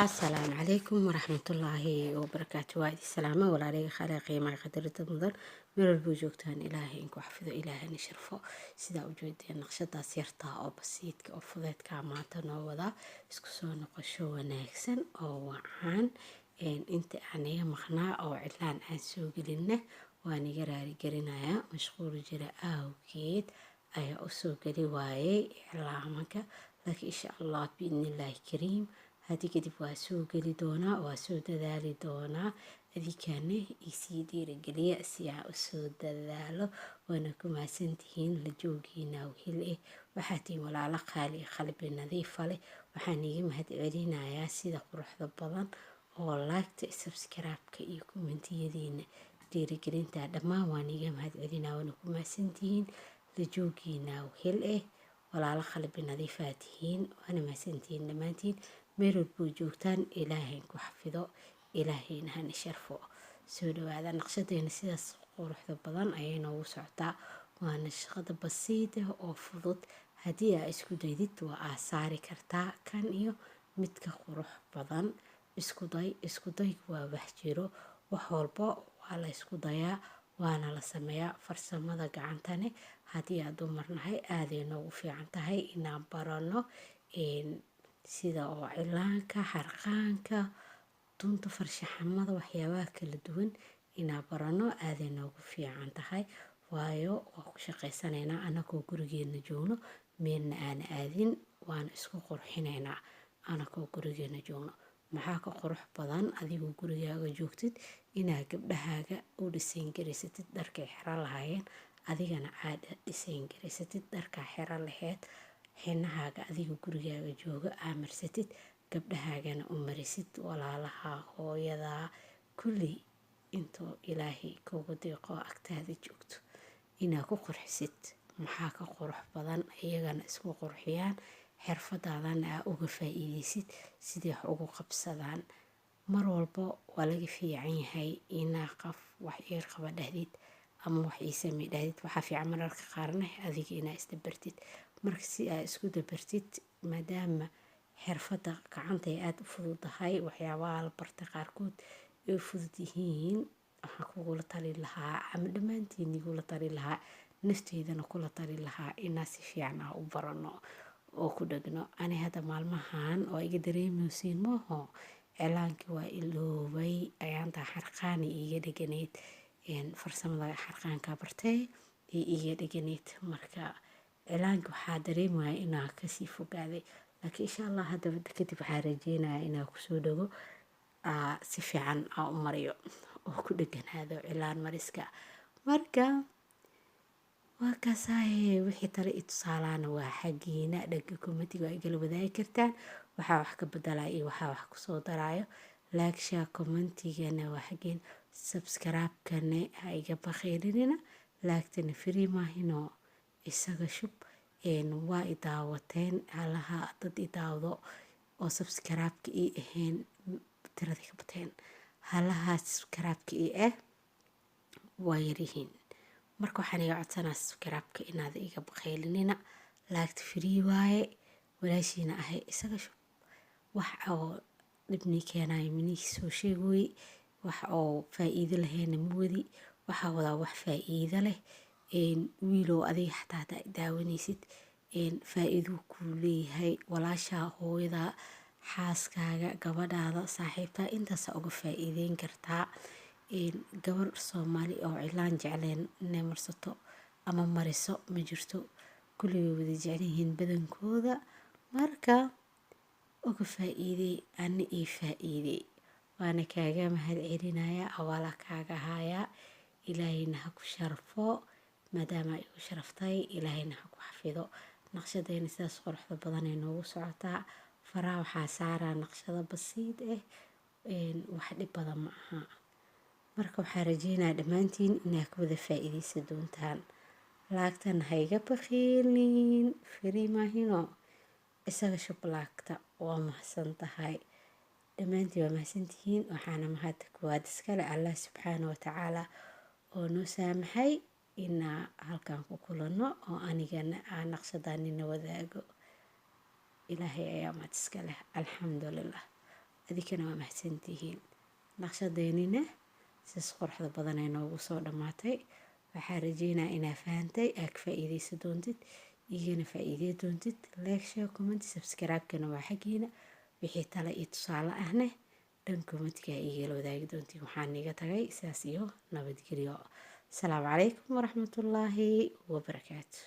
Asalaamu calaykum waraxmatullaahi wabarakaatu. Waa idin salaama, walaaleyga khale, qiimaha qadarida mudan, meel walbuu joogtaan. Ilaahay inku xafido, Ilaahayna sharfo. Sidaa u jeedeen, naqshadaas yartaa oo basiidka oo fudeedka maanta noo wadaa. Isku soo noqosho wanaagsan oo wacan. Inta aan iga maqnaa oo cilaan aan soo gelinna waan iga raaligelinayaa, mashquul jira awgeed ayaa usoo geli waayey iclaamanka, laakiin insha Allah, biidnillaahi kariim, haddii kadib waa soo geli doonaa, waa soo dadaali doonaa. Adikaana isii dhiirigeliya si aan usoo dadaalo. Waana ku mahadsantihiin la joogiina wehel waxaa tihiin walaalo qaali, qalbi nadiifa leh. Waxaan iiga mahad celinayaa sida quruxda badan oo like-ta, subscribe-ka iyo comment-iyadiina dhiirigelinta. Dhammaan waan iiga mahad celinaa, waana ku mahadsantihiin la joogiina wehel walaalo qalbi nadiifaa tihiin, waana mahadsantihiin dhammaantiin. Meel walbuu joogtaan, Ilaahay ku xafido, Ilaahayna hana sharfo. Soo dhawaada. Naqshadeena sidaas quruxda badan ayay noogu socotaa. Waa naqshada basiid ah oo fudud. Haddii aa isku daydid, waa aa saari kartaa kan iyo midka qurux badan. Isku day, isku day waa wax jiro. Wax walbo waa la isku dayaa, waana la sameeyaa. Farsamada gacantane, haddii aad dumarnahay, aaday noogu fiican tahay inaan barano, sida oo cilaanka, xarqaanka, dunta, farshaxamada, waxyaabaha kala duwan inaan barano aaday noogu fiican tahay. Waayo, waa ku shaqaysanaynaa anagoo gurigeena joogno, meelna aan aadin, waana isku qurxinaynaa anagoo gurigeena joogno. Maxaa ka qurux badan adigoo gurigaaga joogtid inaad gabdhahaaga u dhisayn garaysatid dharkay xiran lahaayeen, adigana aad dhisayn garaysatid dharkaa xiran laheyd, xinahaaga adigoo gurigaaga jooga aa marsatid, gabdhahaagana u marisid, walaalaha, hooyada, kulli intuu Ilaahay kugu deeqo agtaada joogto inaad ku qurxisid? Maxaa ka qurux badan iyagana isku qurxiyaan, xirfadaadana aa uga faa-iideysid sidii wax ugu qabsadaan? Mar walbo waa laga fiican yahay inaa qof wax ii qaba dhahdid ama wax ii samey dhahdid. Waxaa fiican mararka qaarna adiga inaa isdabartid. Marka si aa isku dabartid, maadaama xirfadda gacanta ay aada u fududahay, waxyaabaha la bartay qaarkood ay fudud yihiin, waxaan kugula tali lahaa, ama dhammaantiin igula tali lahaa, nafteydana kula tali lahaa, inaa si fiican aa u barano oo ku dhegno. Ani hadda maalmahan waa iga dareemeysiin maaho, cilaankii waa iloobay. Ayaantaa xarqaani iiga dheganayd, farsamada xarqaanka bartay ee iiga dheganayd. Marka cilaanka waxaa dareemaya inaa kasii fogaaday, laakiin insha Allah haddaba kadib waxaa rajeynaya inaa kusoo dhago, si fiican aa u mariyo oo ku dheganaado cilaan mariska. Marka waa kaasaaye. Wixii tale i tusaalaana waa xaggiina, dhanka comment-iga waa igala wadaagi kartaan waxaa wax ka badalaya iyo waxaa wax kusoo daraayo. Like, share, comment-igana waa xaggiina, subscribe-kana ha iga bakeylinina, like-tana free maahinoo, isaga shub. Waa i daawateen, halaha dad i daawdo oo subscribe-ka ii ahayn tiradii ka bateen. Halaha subscribe-ka ii ah waa yaryihiin. Marka waxaan iga codsanaa subscribe-ka inaad iga bakeylinina. Like-ta free waaye, walaashiina ahay, isaga shub. Wax oo dhibnii keenayo minii soo sheegooy, wax oo faa-iido lahayna ma wadi. Waxaa wadaa wax faa-iido leh. Wiilow, adiga xataa hadaa daawanaysid, faa-iiduu kuu leeyahay. Walaashaa, hooyada, xaaskaaga, gabadhaada, saaxiibtaa, intaasa uga faa-iideyn kartaa. Gabar Soomaali oo cilaan jecleen inay marsato ama mariso ma jirto, kulli way wada jecelyihiin badankooda. Marka uga faa-iidey, ana ii faa-iidey, waana kaaga mahad celinayaa, awaala kaaga hayaa. Ilaahayna ha ku sharfo maadaama ay igu sharaftay, Ilaahayna ha ku xafido. Naqshadayna sidaas quruxda badan ay noogu socotaa. Faraha waxaa saaraa naqshado basiid ah, wax dhib badan ma aha. Marka waxaa rajeynaya dhammaantiin inaad ka wada faa-iideysan doontaan. Like-tana ha iga bakiilin, free maahino, isaga shub like-ta. Waa mahadsan tahay dhammaantiin, waa mahadsantihiin. Waxaana mahad kuwaad iskale Allah subxaana watacaala oo noo saamaxay inaa halkan ku kulanno oo anigana aan naqshadaanina wadaago. Ilaahay ayaa mahad iska leh, alxamdulilah. Adinkana waa mahadsantihiin. Naqshadeenina sidaas quruxda badan ee noogu soo dhammaatay. Waxaa rajeynaa inaa fahantay, aa ka faa-iideysan doontid, igana faa-iidey doontid. Like, share, comment, subscribe-kana waa xaggiina. Wixii tale iyo tusaale ahne dhan commentiga igala wadaagi doontiin. Waxaan iga tagay sidaas iyo nabadgelyo. Asalaamu calaykum waraxmatullaahi wabarakaatu.